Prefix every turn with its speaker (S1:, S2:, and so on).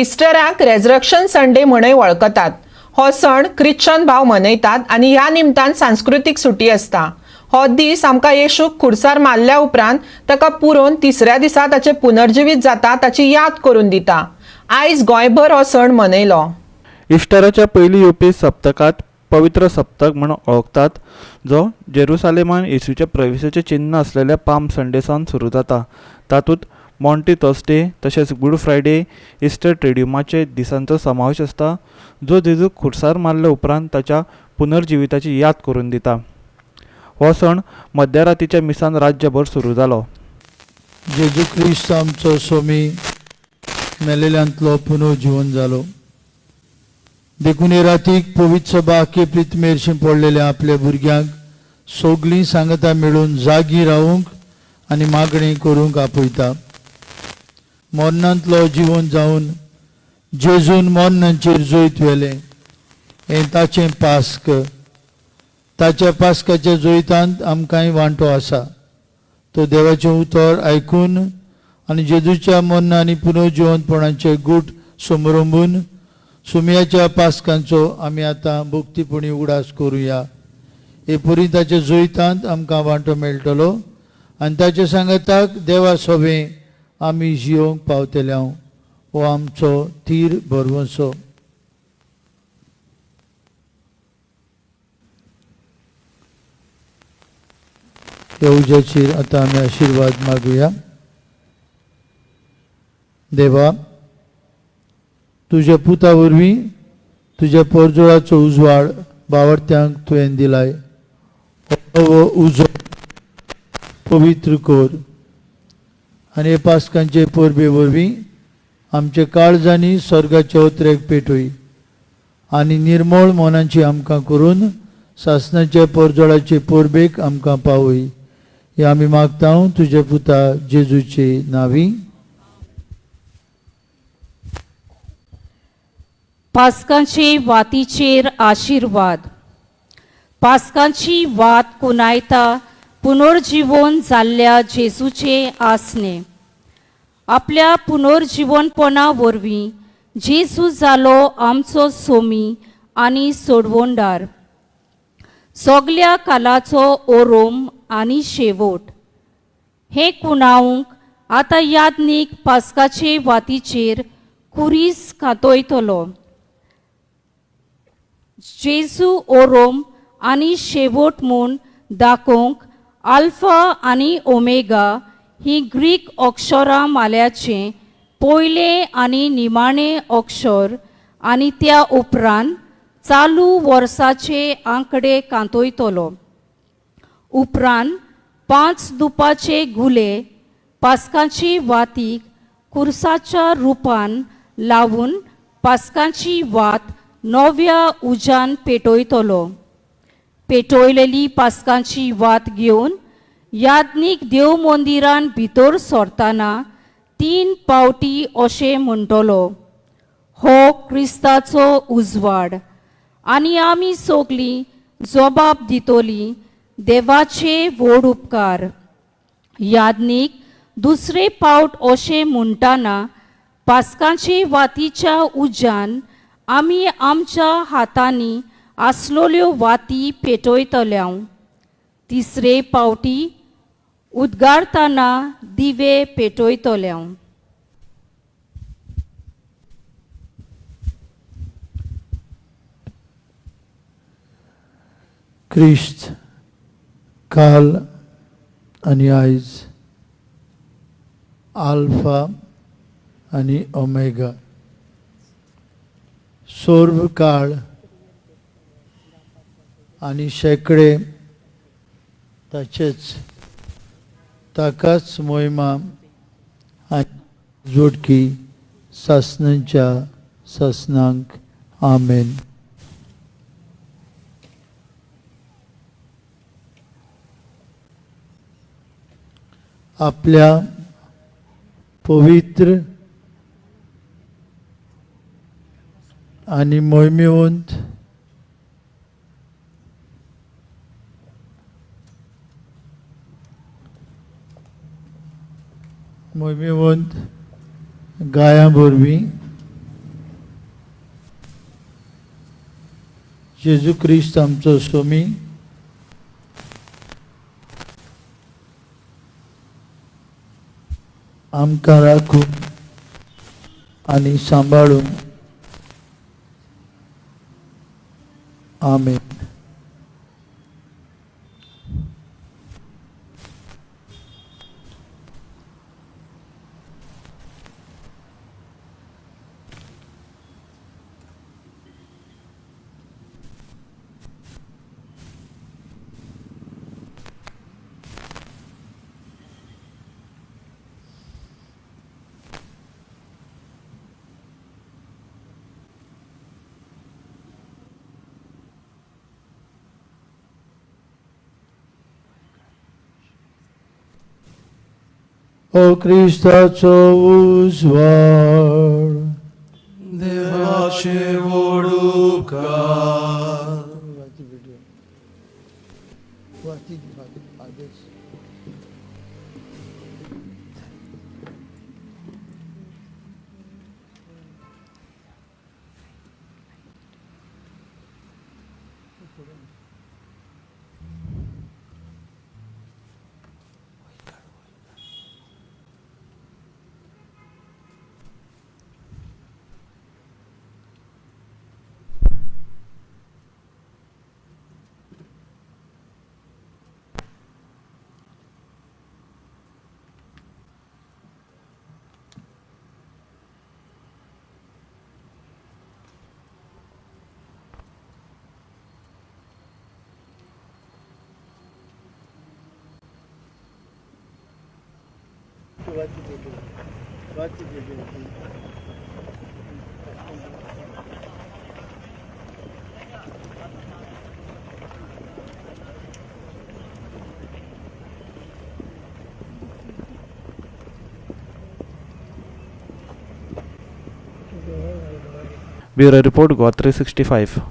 S1: इस्टराक रेजरक्शन Sunday म्हणूय वळखतात. हो सण ख्रिश्चन भाव मनयतात आनी ह्या निमतान सांस्कृतीक सुटी आसता. हो दीस आमकां येशूक खुर्सार मारल्या उपरांत ताका पुरोवन तिसऱ्या दिसा ताचें पुनर्जिवीत जाता ताची याद करून दिता. आयज गोंयभर हो सण मनयलो.
S2: इश्टराच्या पयलीं येवपी सप्तकांत पवित्र सप्तक म्हूण वळखतात, जो जेरुसालेमान येशूच्या प्रवेशाचें चिन्न आसलेल्या पाम संडे सावन सुरू जाता. तातूंत मॉन्टी थर्सडे तशेंच गूड फ्रायडे, इस्टर ट्रेड्युमाचे दिसांचो समावेश आसता, जो जेजूक खुर्सार मारले उपरांत ताच्या पुनर्जिविताची याद करून दिता. हो सण मध्यरातीच्या मिसान राज्यभर सुरू जालो.
S3: जेजू क्रिस्त आमचो स्वामी मेलेल्यांतलो पुनर्जीवन जालो. देखून हे रातीक पवित्र सभा आखे प्रितमेरशी पडलेल्या आपल्या भुरग्यांक सगलीं सांगता मेळून जागी रावूंक आनी मागणी करूंक आपयता. मरणांतलो जिवन जावन जेजून मरणांचेर जैत व्हेलें हें ताचें पास्क. ताच्या पास्काच्या जैतांत आमकांय वांटो आसा. तो देवाचें उतर आयकून आनी जेजूच्या मरण आनी पुनर्जिवंतपणाचे गूट समरंबून सुमयाच्या पास्कांचो आमी आतां भक्तीपणी उगडास करुया. हे परी ताच्या जैतांत आमकां वांटो मेळटलो आनी ताच्या सांगाताक देवा सोबें आमी जियोंक पावतले. हो आमचो थीर भरवंसो. ह्या उज्याचेर आतां आमी आशिर्वाद मागुया. देवा, तुज्या पुता वरवीं तुज्या परजोळाचो उजवाड बावडत्यांक तुवें दिलाय. हो उजो पवित्र कर आनी हे पास्कांचे परबे वरवीं आमचे काळजांनी स्वर्गाचे ओतरेक पेटय आनी निर्मळ मनाची आमकां करून सासणाच्या परजोळाचे परबेक आमकां पावय. हे आमी मागता तुज्या पुता जेजूचे नांवी.
S4: पास्कांचे वातीचेर आशिर्वाद. पास्कांची वात कुनायता पुनर्जीवन जाल्ल्या जेजूचे आसणे. आपल्या पुनर्जीवनपणा वरवीं जेजू जालो आमचो सोमी आनी सोडवणदार. सगल्या कालाचो ओरोम आनी शेवट. हें कुणावंक आतां यादनीक पास्काचे वातीचेर कुरीस कातयतलो. जेजू ओरोम आनी शेवट म्हूण दाखोवंक आल्फा आनी ओमेगा ही ग्रीक अक्षरां माल्याचें पयलें आनी निमाणें अक्षर आनी त्या उपरांत चालू वर्साचे आंकडे कांतयतलो. उपरांत 5 दुपाचे गुले पास्काची वातीक कुर्साच्या रुपान लावून पास्काची वात नव्या उज्यान पेटयतलो. पेटयलेली पास्काची वात घेवन याज्ञीक देव मंदिरान भितर सरतना 3 पावटी अशें म्हणटलो, हो क्रिस्ताचो उजवाड. आनी आमी सगलीं जबाब दितली देवाचे व्हड उपकार. याज्ञीक दुसरे पावट अशें म्हणटाना पास्काचे वातीच्या उज्यान आमी आमच्या हातांनी आसलेल्यो वाती पेटयतल्या. तिसरे पावटी उद्गारतना दिवे पेटयतल्या.
S3: क्रिस्त काल आनी आयज, आल्फा आनी ओमेगा, सर्व काळ आनी शेंकडे ताचेच ताकाच मोहिमा आनी जोडकी सासणांच्या सासणांक. आमेन. आपल्या पवित्र आनी मोहिमेवंत मोहिमेवंत गायां वरवीं जेजू क्रिस्त आमचो सोमी आमकां राखूं आनी सांबाळूं. आमेन. ओ क्रिस्ताचो उजवाड.
S5: देवाचे वडूकार.
S2: Bureau report, Goa 365.